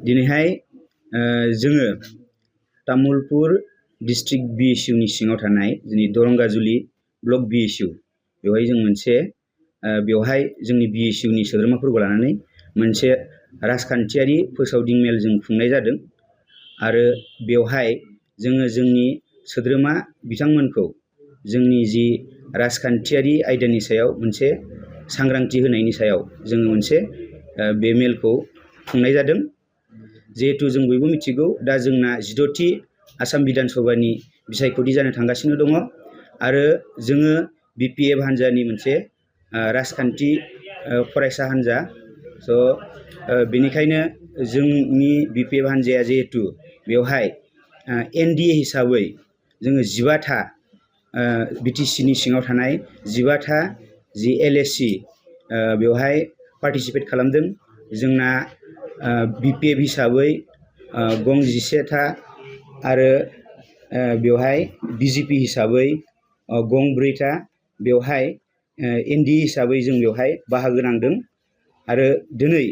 दिनैहाय जोङो Tamulpur district BSU नि सिङाव थानाय जोंनि दरंगाजुलि ब्लक BSU बेवहाय जों मोनसे बेवहाय जोंनि BSU नि सोद्रोमाफोरखौ लानानै मोनसे राजखान्थियारि फोसावदिं मेल जों खुंनाय जादों आरो बेवहाय जोङो जोंनि सोद्रोमा बिथांमोनखौ जोंनि जि राजखान्थियारि आयदानि सायाव मोनसे सांग्रांथि होनायनि सायाव जोङो मोनसे बे मेलखौ खुंनाय जादों। जिहेतु जों बयबो मिथिगौ दा जोंना 16थि आसाम बिधान सभानि बिसायख'थि जानो थांगासिनो दङ आरो जोङो BPF हान्जानि मोनसे राजखान्थि फरायसा हान्जा बेनिखायनो जोंनि BPF हान्जाया जिहेतु बेवहाय NDA हिसाबै जोङो 15था BTC नि सिङाव थानाय 15था जि LAC बेवहाय पार्टिसिपेट खालामदों। जोंना BPF हिसाबै गं 11था आरो बेवहाय BJP हिसाबै गं 4था बेवहाय NDA हिसाबै जों बेवहाय बाहागो नांदों आरो दिनै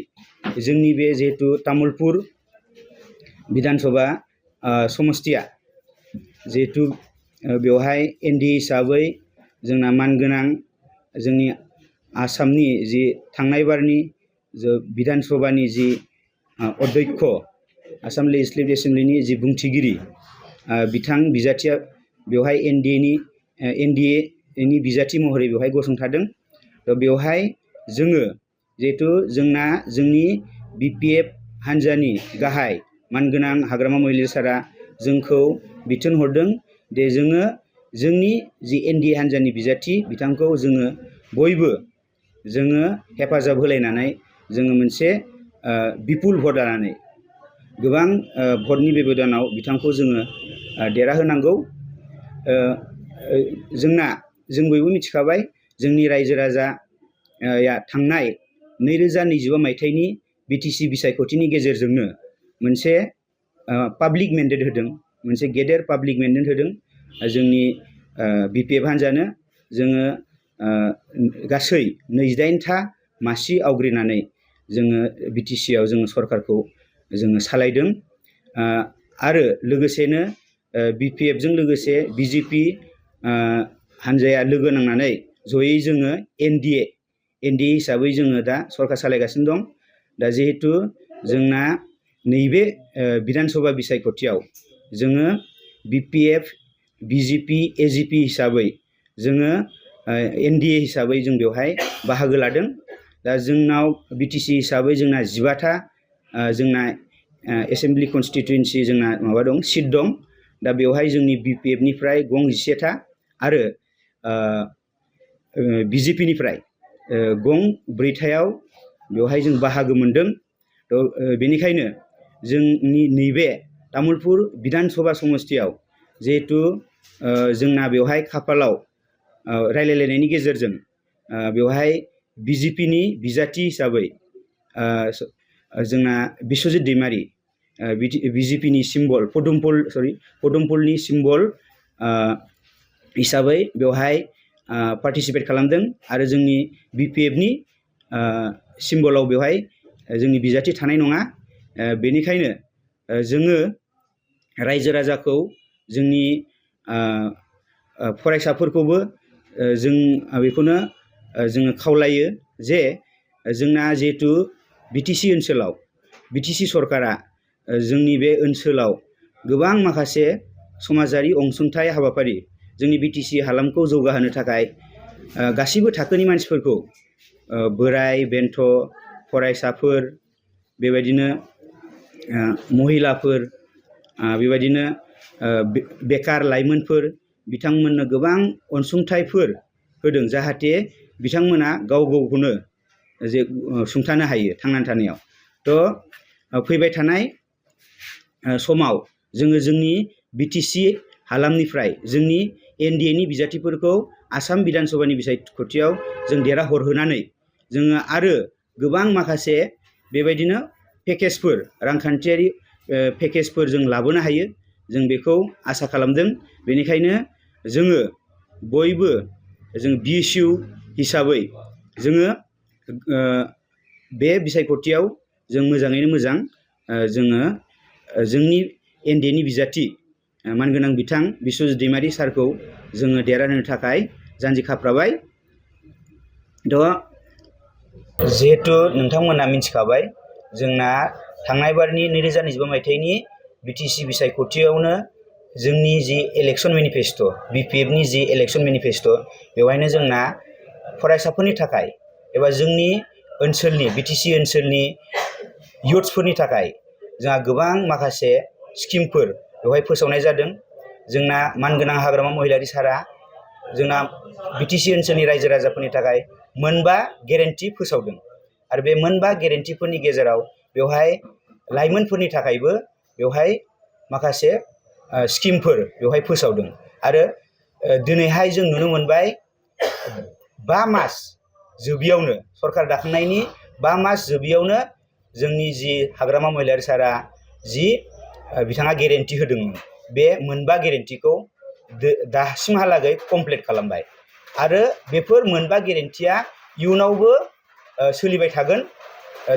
जोंनि बे जिहेतु तामुलपुर बिधान सभा समस्तिया जिहेतु बेवहाय NDA हिसाबै जोंना मानगोनां जोंनि आसामनि जि थांनाय बारनि बिधान सभानि जि अध्यक्ष आसाम लेजिस्लेटिभ एसेम्बलिनि जि बुंथिगिरि बिथां बिजाथिया बेवहाय NDA नि बिजाथि महरै बेवहाय गसंथादों। बेवहाय जोङो जिहेतु जोंना जोंनि BPF हान्जानि गाहाय मानगोनां हाग्रामा महिलारी सारा जोंखौ बिथोन हरदों दे जोङो जोंनि जि NDA हान्जानि बिजाथि बिथांखौ जोङो बयबो जोङो हेफाजाब होलायनानै जोङो मोनसे बिपुल भट लानानै गोबां भटनि बेबदानाव बिथांखौ जोङो देरहाहोनांगौ। जों बयबो मिथिखाबाय जोंनि रायजो राजाया थांनाय 2025 मायथाइनि BTC बिसायख'थिनि गेजेरजोंनो मोनसे पाब्लिक मेन्डेट होदों, मोनसे गेदेर पाब्लिक मेन्डेट होदों जोंनि BPF हान्जानो। जोङो गासै 28था मासि आवग्रिनानै जोङो BTC आव जोङो सरकारखौ जोङो सालायदों आरो लोगोसेनो BPF जों लोगोसे BJP हान्जाया लोगो नांनानै जयै जोङो NDA हिसाबै जोङो दा सरकार सालायगासिनो दं। दा जिहेतु जोंना नैबे बिधान सभा बिसायख'थियाव जोङो BPF BJP AGP हिसाबै जोङो NDA हिसाबै जों बेवहाय बाहागो लादों। दा जोंनाव BTC हिसाबै जोंना 15था जोंना एसेम्बलि कनस्टिटुयेन्सि जोंना माबा दं सिट दं। दा बेवहाय जोंनि BPF निफ्राय गं 11था आरो BJP निफ्राय गं 4थायाव बेवहाय जों बाहागो मोनदों। बेनिखायनो जोंनि नैबे तामुलपुर बिधान सभा समस्तियाव जिहेतु जोंना बेवहाय खाफालाव रायलायलायनायनि गेजेरजों बेवहाय BJP नि बिजाथि हिसाबै जोंना बिस्वजित दैमारी BJP नि सिम्बल पदमफुलनि सिम्बल हिसाबै बेवहाय पार्टिसिपेट खालामदों आरो जोंनि BPF नि सिम्बलाव बेवहाय जोंनि बिजाथि थानाय नङा। बेनिखायनो जोङो रायजो राजाखौ जोंनि फरायसाफोरखौबो जों बेखौनो जोङो खावलायो जे जोंना जिहेतु BTC ओनसोलाव BTC सरकारा जोंनि बे ओनसोलाव गोबां माखासे समाजारि अनसुंथाइ हाबाफारि जोंनि BTC हालामखौ जौगाहोनो थाखाय गासिबो थाखोनि मानसिफोरखौ बोराय बेन्थ फरायसाफोर बेबायदिनो महिलाफोर बेबायदिनो बेकार लाइमोनफोर बिथांमोननो गोबां अनसुंथाइफोर होदों जाहाथे बिथांमोना गाव गावखौनो जे सुंथानो हायो थांनानै थानायाव। फैबाय थानाय समाव जोङो जोंनि BTC हालामनिफ्राय जोंनि NDA नि बिजाथिफोरखौ आसाम बिधान सभानि बिसायख'थियाव जों देरहाहरहोनानै जोङो आरो गोबां माखासे बेबायदिनो पेकेजफोर रांखान्थियारि पेकेजफोर जों लाबोनो हायो जों बेखौ आसा खालामदों। बेनिखायनो जोङो बयबो जों BSU हिसाबै जोङो बे बिसायख'थियाव जों मोजाङैनो मोजां जोङो जोंनि एनडिएनि बिजाथि मानगोनां बिथां बिस्वजित दैमारि सारखौ जोङो देरहाहोनो थाखाय जानजि खाफ्राबाय। जिहेतु नोंथांमोना मिथिखाबाय जोंना थांनाय बारनि 2025 मायथाइनि बिटिसि बिसायख'थियावनो जोंनि जि इलेक्शन मेनिफेस्ट' बिपिएफनि जि इलेक्शन मेनिफेस्ट' बेवहायनो जोंना फरायसाफोरनि थाखाय एबा जोंनि ओनसोलनि बिटिसि ओनसोलनि इयुथ्सफोरनि थाखाय जोंहा गोबां माखासे स्किमफोर बेवहाय फोसावनाय जादों। जोंना मानगोनां हाग्रामा महिलारि सारा जोंना बिटिसि ओनसोलनि रायजो राजाफोरनि थाखाय 9 गेरेन्टि फोसावदों आरो बे 9 गेरेन्टिफोरनि गेजेराव बेवहाय लाइमोनफोरनि थाखायबो बेवहाय माखासे स्किमफोर बेवहाय फोसावदों आरो दिनैहाय जों नुनो मोनबाय 5 मास जोबियावनो सरकार दाखांनायनि 5 मास जोबियावनो जोंनि जि हाग्रामा महिलारि सारा जि बिथाङा गेरेन्टि होदोंमोन बे 9 गेरेन्टिखौ दासिमहालागै कमप्लिट खालामबाय आरो बेफोर 9 गेरेन्टिया इयुनावबो सोलिबाय थागोन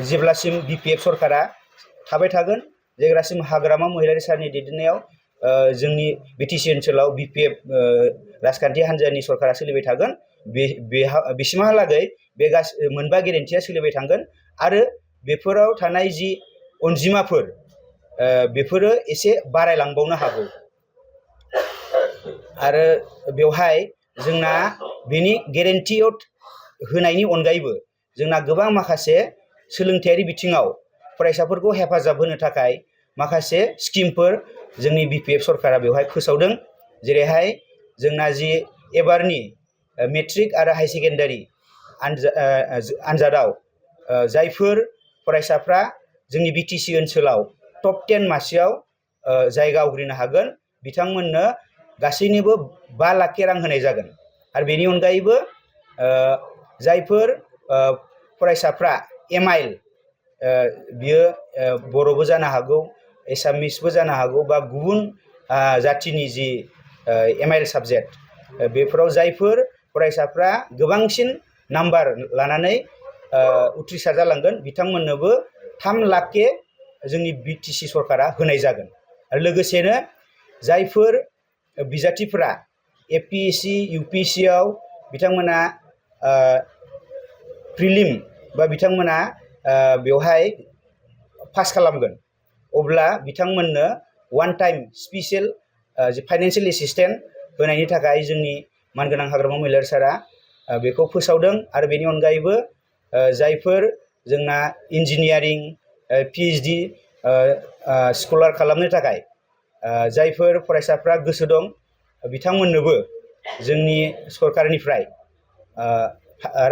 जेब्लासिम बिपिएफ सरकारा थाबाय थागोन जेब्लासिम हाग्रामा महिलारि सारनि दैदेननायाव जोंनि बिटिसि ओनसोलाव बिपिएफ राजखान्थि हान्जानि सरकारा सोलिबाय थागोन बेसिमहालागै बे 9 गेरेन्टिया सोलिबाय थागोन आरो बेफोराव थानाय जि अनजिमाफोर बेफोरो एसे बारायलांबावनो हागौ आरो बेवहाय जोंना बेनि गेरेन्टियाव होनायनि अनगायैबो जोंना गोबां माखासे सोलोंथायारि बिथिङाव फरायसाफोरखौ हेफाजाब होनो थाखाय माखासे स्किमफोर जोंनि बिपिएफ सरकारा बेवहाय फोसावदों। जेरैहाय जोंना जि एबारनि मेट्रिक आरो हाई सेकेन्डारि आनजादाव जायफोर फरायसाफ्रा जोंनि बिटिसि ओनसोलाव टप 10 मासियाव जायगा आवग्रिनो हागोन बिथांमोननो गासैनोबो 5 लाख रां होनाय जागोन आरो बेनि अनगायैबो जायफोर फरायसाफ्रा एमआइएल बियो बर'बो जानो हागौ एसामिसबो जानो हागौ बा गुबुन जाथिनि जि एमआइएल साबजेक्ट बेफोराव जायफोर फरायसाफ्रा गोबांसिन नाम्बार लानानै उथ्रिसार जालांगोन बिथांमोननोबो 3 लाख जोंनि बिटिसि सरकारा होनाय जागोन आरो लोगोसेनो जायफोर बिजाथिफोरा एपिएससि इउपिएससिआव बिथांमोना प्रिलिम बा बिथांमोना बेवहाय पास खालामगोन अब्ला बिथांमोननो one time special financial assistant होनायनि थाखाय जोंनि मानगोनां हाग्रामा महिलारि सारा बेखौ फोसावदों आरो बेनि अनगायैबो जायफोर जोंना इन्जिनियारिं पिएइचडि स्कलार खालामनो थाखाय जायफोर फरायसाफ्रा गोसो दं बिथांमोननोबो जोंनि सरकारनिफ्राय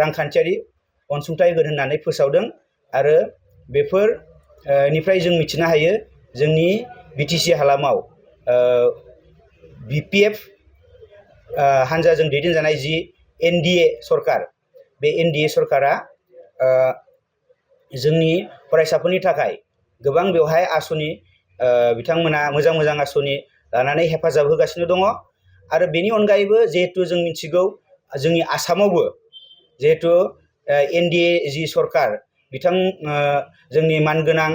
रांखान्थियारि अनसुंथाइ होगोन होननानै फोसावदों आरो बेफोरनिफ्राय जों मिथिनो हायो जोंनि बिटिसि हालामाव बिपिएफ हान्जाजों दैदेनजानाय जि एनडिए सरकार बे एनडिए सरकारा जोंनि फरायसाफोरनि थाखाय गोबां बेवहाय आसनि बिथांमोना मोजां मोजां आसनि लानानै हेफाजाब होगासिनो दङ आरो बेनि अनगायैबो जिहेतु जों मिथिगौ जोंनि आसामावबो जिहेतु एनडिए जि सरकार जोंनि मानगोनां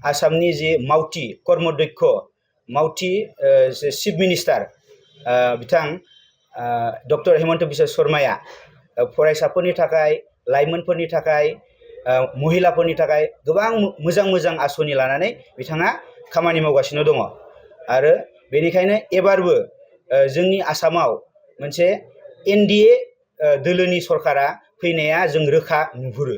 आसामनि जि मावथि कर्मदक्ष मावथि चिफ मिनिस्टार बिथां डक्टर हेमन्त बिश्व शर्माया फरायसाफोरनि थाखाय लाइमोनफोरनि थाखाय महिलाफोरनि थाखाय गोबां मोजां मोजां आसनि लानानै बिथाङा खामानि मावगासिनो दङ आरो बेनिखायनो एबारबो जोंनि आसामाव मोनसे एनडिए दोलोनि सरकारा फैनाया जों रोखा नुहुरो